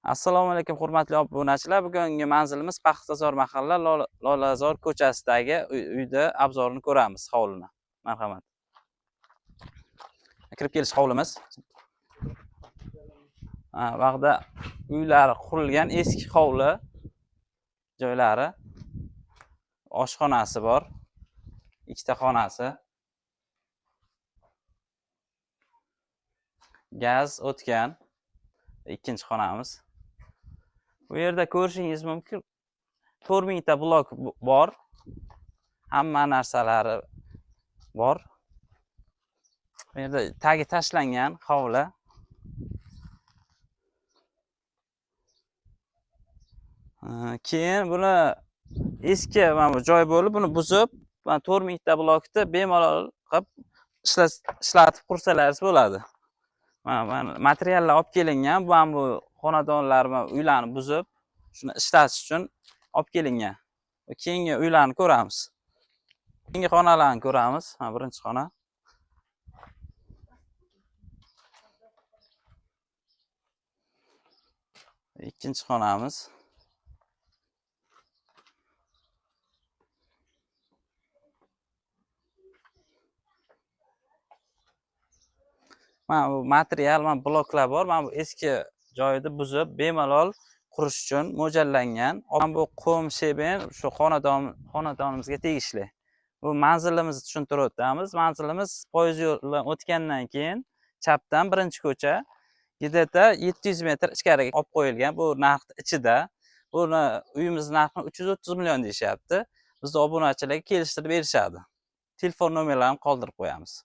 Assalomu alaykum, hurmatli obunachilar. Bugungi manzilimiz Paxtazor mahalla, Lolazor ko'chasidagi uyda obzorni ko'ramiz, hovlini. Marhamat. Kirib kelish hovlimiz. Ha, bu yoqda uylari qurilgan eski hovli joylari. Oshxonasi bor. Ikkita xonasi. Gaz o'tgan. Ikkinchi xonamiz. Bu yerda ko'rishingiz mumkin 4000 ta blok bor. Hamma narsalari bor. Bu yerda tagi tashlangan hovli. Keyin buni eski mana bu joy bo'lib, buni buzib, mana 4000 ta blokni bemalol qilib ishlatib qursalaringiz bo'ladi. Mana materiallar olib kelingan, mana bu xonadonlar, mana uylarni buzib, shuni ishlatish uchun olib kelingan. Keyingi uylarni ko'ramiz. Keyingi xonalarni ko'ramiz. Mana birinchi xona. Ikkinchi xonamiz. Mana bu material, mana bloklar bor. Mana bu eski joyida buzib, bemalol qurish uchun mo'ljallangan. Mana bu qum, sheben shu xonadonimizga tegishli. Bu manzilimizni tushuntirib o'tamiz. Manzilimiz poyezd yo'lidan o'tgandan keyin chapdan birinchi ko'cha, где-то 700 metr ichkariga olib qo'yilgan. Bu narx ichida. Buni uyimiz narxini 330 million deyishyapti. Bizni obunachilarga kelishtirib berishadi. Telefon nomerlarini qoldirib qo'yamiz.